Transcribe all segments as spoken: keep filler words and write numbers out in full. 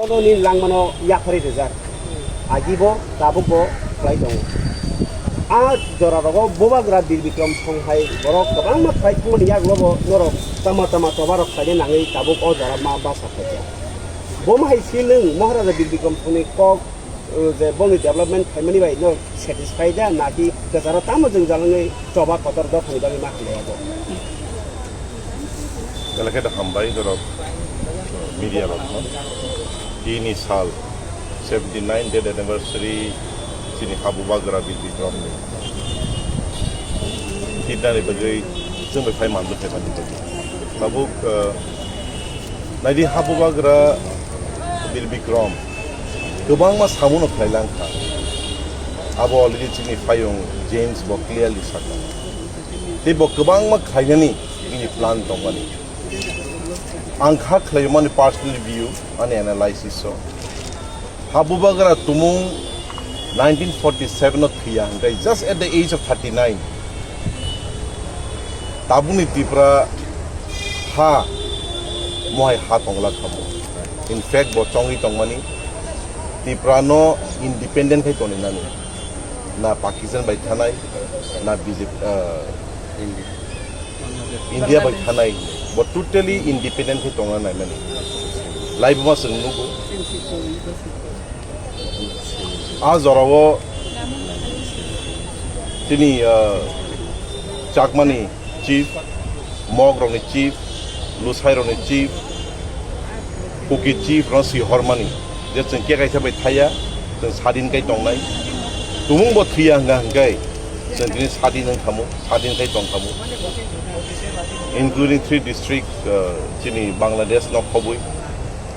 Bono ni langmano yapharwi rijak. Agi bo tabuk bo khlai tongo. A jora rogo Bubagra Bir Bikram Song hai borok kwbangma khlai thangmani yagulo bo norok tama tama choba rok khlaina nangwi tabuk o jora ma basa khaikha. Bo ma hai swilwng Maharaja Bir Bikram Song ni kok, uh, je boni development khaimani bai no satisfy da naki kwcharo tamo jwngjal wngwi choba kotor dophani bagwi ma khlai abo. Belai khe da hambai norok media rok no. Tini sal seventy nine death anniversary chini Habubagra Bir Bikram ni. Tini bagwi chwng bai phai manjak khe bani bagwi. Tabuk, uh, naidi Habubagra Bir Bikram kwbangma samuno khlai lang kha. Abo already chini payung James bo clearly sakha. Tei bo kwbangma khlainani bini plan tongmani. Ang kha khlaimani personal view, ani analysis o. Habubagra tumung nineteen forty seven o thwiya hwnkhe just at the age of thirty nine. Tabukni Tipra ha mohai ha tongla khamu. In fact, bo chongwi tongmani Tipra no independent khai tongwi nani. Na Pakistan bai thanai, na B J P, ah, India bai thanai. Bo totally independent khai tongna naimani. Laibuma chwng nugo. A jorao tini, ah, Chakmani chief, Mogrokni chief, Lusairokni chief, Kuki chief rokno swi hormani je chwng khe kaisa bai thaya, chwng sadin kai tongnai. Tumung bo thwiya hwnka hwnkhe chwng tini sadin wng khamu, sadin kai tong khamu. Including three district, uh, chini Bangladesh no khobwi.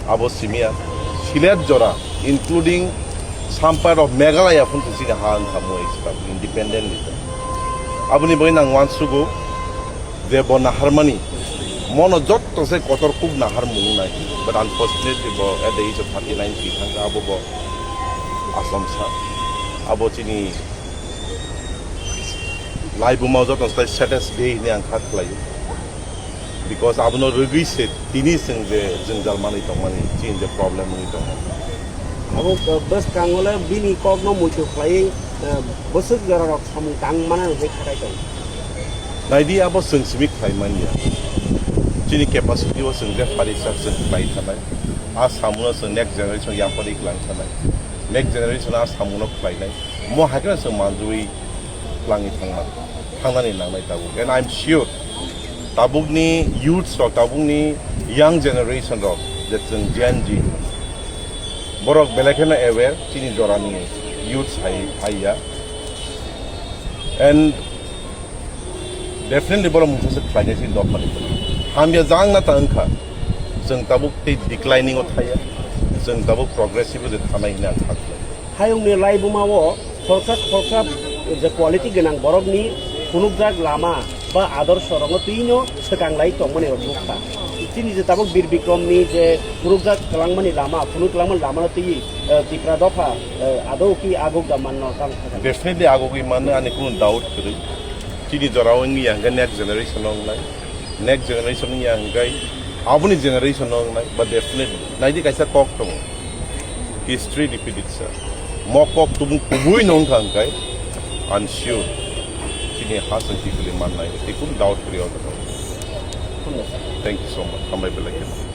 Abo simiya, Sylhet jora, including some part of Meghalaya phun chini ha wng khamu, independently. Aboni bagwi nang uansugo, je bo naharmani, mono jotto se kotor kuk nahar mung nai. But unfortunately, bo at the age of thirty nine thwi thangkha, abo bo Assam sa. Abo chini laibuma jotto se saddest day hinwi ang kha khlaio. Because abono rwgwi se tini chwng je jwngjal manwi tongmani, chini je problem wngwi tongo. Abo, uh, bwskango le bini kokno muitu khlaiwi, uh, bwswk jorarok samung tang manani hwnwi khatai tongo. Naidi, abo chwng simi khlai manya. Chini capacity o chwng je phari sak chwng khlai thanai. A samuno chwng next generation yapari klang thanai. Next generation a samuno khlainai. Mo hai kheno chwng manjui klangwi thangna, thangnani nangnai tabuk. And I'm sure tabukni youths rok, tabukni young generation rok, je chwng Gen Z, borok belai kheno aware chini jorani youths hai, hai ya. And definitely borok mungsa se khlainai chini dophani bagwi. Hamya jang na ta wngkha, chwng tabuk tei declining o thaya, chwng tabuk progressive o je thanai hwnwi ang kha khlai. Hayungni laibuma o khoroksa khoroksa je quality gwnang borokni phunukjak lama ba adorsho rokno twino swkang lai tongmani rok nukha. Chini je tabuk Bir Bikrom ni je phunukjak kwlangmani lama, phunuk kwlangmani lama no twi, eh, Tipra dopha, eh, ado ki aguk da manno tamo kha. Definitely agugwi mano, ani kunu doubt kwrwi. Chini jorao wngya hwnkhe next generation o wngnai. Next generation wngya hwnkhe aboni generation o wngnai, but definitely. Naidi kaisa kok tongo. History repeat itself. Mo kok tubung kubui no wngkha hwnkhe, I'm sure chini ha chwng kiphilwi mannai. Tei kunu doubt kwrwi o jaga. Thank you so much. Hambai belai kheno.